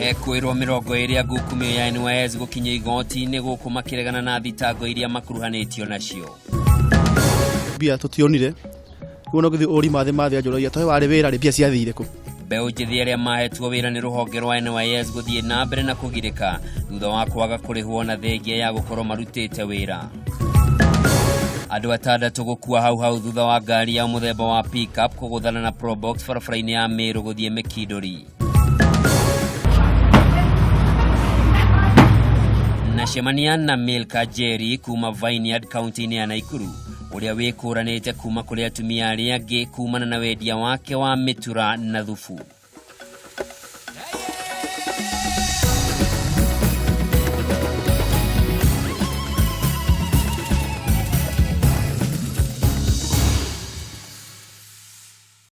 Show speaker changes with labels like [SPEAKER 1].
[SPEAKER 1] Ekwĩrwo 20 a ngukumio ya NYS gũkinya igoti-inĩ gũkũ makĩregana na thitango iria makuruhanĩtio nacio.
[SPEAKER 2] Mbia tũtionire. Rĩu no gĩthiĩ ũri mathĩ mathĩ anjũragia tũhe warĩ wĩra rĩ mbia ciathire kũ.
[SPEAKER 1] Mbeũ njĩthĩ arĩa mahetwo wĩra nĩ rũhonge rwa NYS gũthiĩ na mbere na kũgirĩka thutha wa kwaga kũrĩhwo na thengia ya gũkorwo marutĩte wĩra. Andũ atandatũ gũkua hau hau thutha wa ngari ya mũthemba wa pickup kũgũthana na Probox barabara-inĩ ya Meru gũthiĩ Mĩkindũri. Nacemania na Milka Jerry kuma Vineyard kaunti-inĩ ya Naikuru ũrĩa wĩkũranĩte kuma kũrĩ atumia arĩa angĩ kumana na wendia wake wa mĩtura na thubu.